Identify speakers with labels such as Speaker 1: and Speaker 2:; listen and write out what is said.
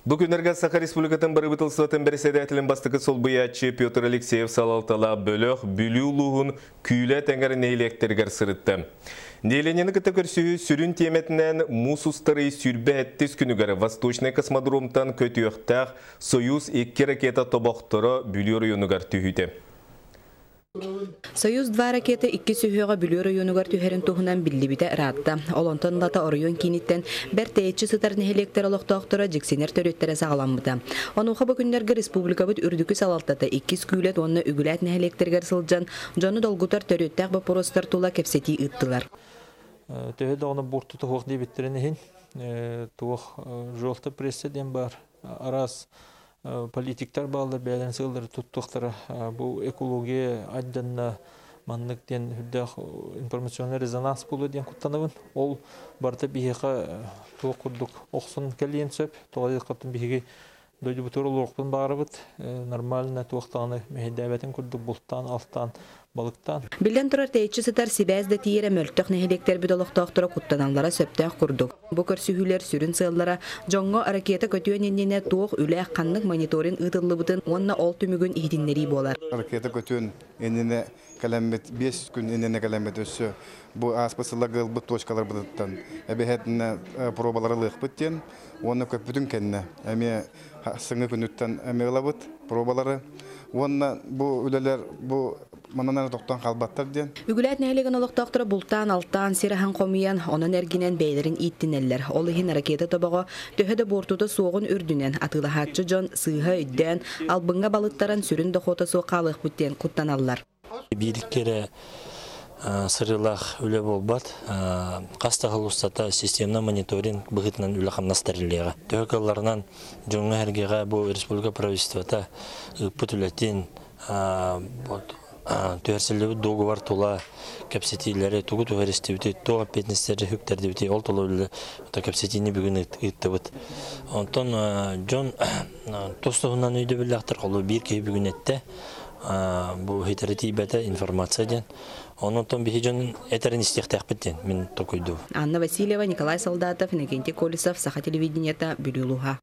Speaker 1: Бу күннэргэ Саха Республикатын Бырабыыталыстыбатын бэрэссэдээтэлин бастакы солбуйааччы Петр Алексеев салалталаах бөлөх Бүлүү улууһун Күүлэ тэҥэр нэһилиэктэригэр сырытта. Нэһилиэнньэни кытта көрсүһүү сүрүн тиэмэтинэн муус устар ый 27 күнүгэр Восточнай космодромтан көтүөхтээх Союз икки ракета тобохторо Бүлүү оройуонугар түһүүтэ.
Speaker 2: Союз-2 ракета икки сүһүөҕэ Бүлүү оройуонугар түһэрин туһунан биллибитэ ыраатта. Ол онтон ылата оройуон кииниттэн бэрт тэйиччи сытар нэһилиэктэр олохтоохторо дьиксинэр төрүөттэрэ саҕаламмыта. Онуоха бу күннэргэ республикабыт үрдүкү салалтата иккис Күүлэт уонна Үгүлээт нэһилиэктэригэр сылдьан дьону долгутар төрүөттээх боппуруостар тула кэпсэтии ыыттылар.
Speaker 3: Төһө даҕаны буортута суох диэбиттэрин иһин, туох желтый пресса диэн баар араас политиктар бааллар бэйэлэрин сыаллары туттуохтара бу экология айданна маннык диэн үрдээх информационный резонанс буолуо диэн куттанабын ол барыта биһиэхэ туох курдук охсон кэлиэн сөп тоҕо диэтэххэ биһиги дойдубутугар олоруохпун баҕарабыт нормально туох даҕаны мэһэйдээбэтин курдук бултаан алтаан балыктаан.
Speaker 2: Биллэн турар, тэйиччи сытар сибээс да тиийэрэ мөлтөх нэһилиэктэрбит олохтоохторо куттаналлара сөптөөх курдук. Бу көрсүһүүлэр сүрүн сыаллара дьоҥҥо ракета көтүөн иннинэ туох үлэ, ханнык мониторинг ыытыллыбытын уонна ол түмүгүн иһитиннэрии буолар.
Speaker 4: Ракета көтүөн иннинэ кэлэммит, 5 күн иннинэ кэлэммит өссө бу ааспыт сылларга ылбыт точкаларбытыттан эбэһэтинэ пробалары ылыахпыт диэн уонна көппүтүн кэннэ эмиэ сыҥы күнүттэн эмиэ ылабыт пробалары уонна бу үлэлэр бу манан тохтоон хаалбаттар диэн.
Speaker 2: Үгүлээт нэһилиэгин олохтоохторо бултаан-алтаан, сир аһын хомуйан, онон эргинэн бэйэлэрин ииттинэллэр. Ол иһин ракета тобоҕо төһө да буортута суоҕун үрдүнэн атыылаһааччы дьон сыыһа өйдөөн, албыҥҥа балыттаран сүрүн дохуота суох хаалыахпыт диэн куттаналлар.
Speaker 5: Биир кэрэ сырыылаах үлэ буолбат. Хас да сыл устата системный мониторинг быһыытынан үлэ хамнас тэриллиэҕэ. Төһө кыалларынан дьоҥҥо сэргэҕэ бу республика правительствота ыыппыт үлэтин түһэрсиллибит дуогубар тула кэпсэтиилэри тугу түһэристибити, туох эппиэтинэстэри сүктэрдибити, ол тула үлэ кэпсэтиини бүгүн ыыттыбыт. Онтон дьон тус туһунан өйдөбүллээхтэр холу биир киһи бүгүн эттэ бу хитэри тиийбэтэ информация диэн. Онон биһи дьон этерин истиэхтээхпит диэн мин токуйдум.
Speaker 2: Анна Васильева, Николай Солдатов, Иннокентий Колесов, Саха телевидениета, Бүлүү улууһа.